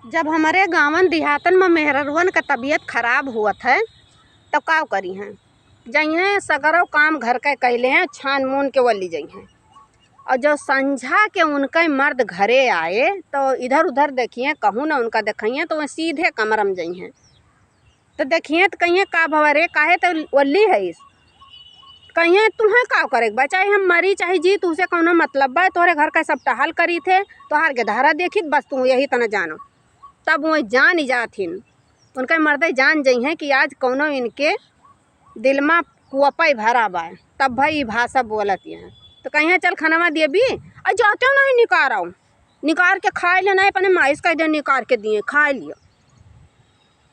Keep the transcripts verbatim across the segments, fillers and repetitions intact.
जब हमरे गाँवन देहातन में मेहररुअन क तबियत खराब हुअत है, तब का करिहैं? जइहैं, सगरो काम घर के कइ लेहैं, छान मून के वली जइहैं। और जब संझा के उनके मर्द घरे आए, तो इधर उधर देखिहैं, कहूँ न उनका देखइहैं, तो वह सीधे कमरा में जइहैं। तो देखिहैं, तो कहिहैं, "का भवा रे, काहे तो वली हइस?" कहिहैं, "तुहैं का करे के बा? चाहे हम मरी, चाहे जी, तुहसे कौनो मतलब बा? तोहरे घर का सब टहल करीत है, तोहार गेदहरा देखित, बस तू यही तना जानो।" तब वह जान जात हिन, उनके मर्दे जान जइहैं कि आज कौनो इनके दिल मा कुअपई भरा बा, तब भाई ई भाषा बोलत हैं। तो कहिहैं, "चल खनवा देबी, आ जाते नहीं निकार आओ, निकार के खाए ले, नहीं अपने माइस कह दे निकार के दिए, खाए लियो।"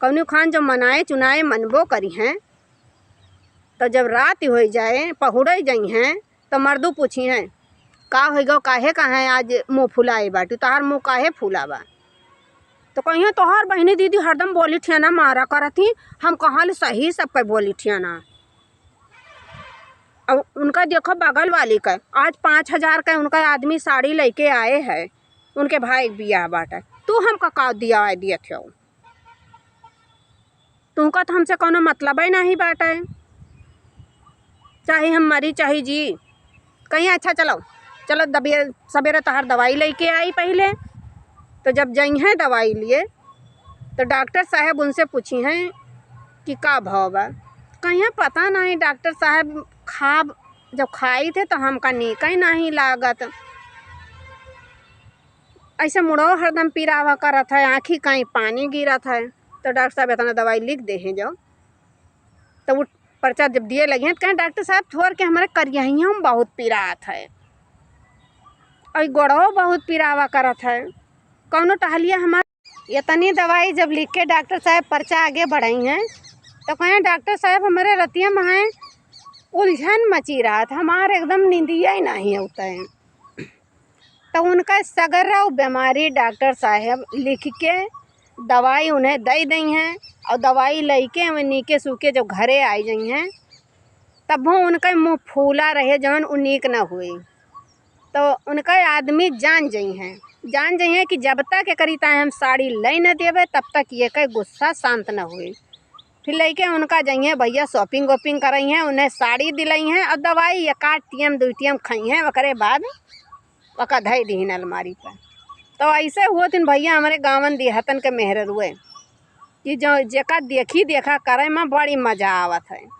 कौनो खान जब मनाए चुनाए मनबो करिहैं, तो जब रात होइ जाए, पहुड़े जइहैं, तो मर्दू पूछिहैं, "का होइ गो, काहे, काहे आज मुँह फुलाए बाटू, तोहार मुँह काहे फूला बा?" तो कहिहैं, "तोहार बहिनी दीदी हरदम बोली ठियाना मारा करत ही, हम कहाँ ले सही सबके बोली ठियाना।" अब उनका देखो बगल वाली का, आज पाँच हजार का उनका आदमी साड़ी लइके आए है, उनके भाई के बियाह बाटे, तू हमका का दिया दियत हो? तुमका तो हमसे कौनो मतलबे नहीं बाटे, चाहे हम मरी चाहे जी। कहिहैं, "अच्छा चलो, चलो दबिए, सबेरे तोहार दवाई लइके आई पहिले।" तो जब जइहैं दवाई लिए, तो डॉक्टर साहब उनसे पूछिहैं कि का भाव बा। कहिहैं, "पता नहीं डॉक्टर साहब, खाब जब खाइत है तो हमका नीक ही नहीं लागत, ऐसे मुड़ो हरदम पिरावा करत है, आँखी कहीं पानी गिरत है।" तो डॉक्टर साहब इतना दवाई लिख देहैं जो, तो वो पर्चा जब दिए लगिहैं तो कहिहैं, "डॉक्टर साहब, थोर के हमरे करियहियों में बहुत पिरात है और गोड़ो बहुत पिरावा करत है, कौनो टहलिया हमार।" इतनी दवाई जब लिख के डॉक्टर साहब पर्चा आगे बढ़इहैं, तो कहिहैं, "डॉक्टर साहब, हमरे रतिया में है उलझन मची रहत, हमार एकदम नींदिया ही नहीं होता है।" तो उनका सगरो बीमारी डॉक्टर साहब लिख के दवाई उन्हें दइ दइहैं और दवाई लइके वे नीके सूखे जब घरे आइ जइहैं, तब वो उनका मुँह फूला रहे, जौन उ नीक न हुई। तो उनका आदमी जान जइहैं, जान जइहैं कि जब तक एकरी ताईं हम साड़ी लइ न देबे, तब तक एके गुस्सा शांत न हुई। फिर लइके उनका जइहैं भइया, shopping वॉपिंग करइहैं, उन्हें साड़ी दिलइहैं और दवाई एक आध टीएम, दुइ टीएम खइहैं, ओकरे बाद ओका धइ दिहिन अलमारी पर। तो ऐसे हुअत इन भइया हमरे गाँवन देहातन के मेहररुए कि जो जेका देखी देखा करे में बड़ी मजा आवत है।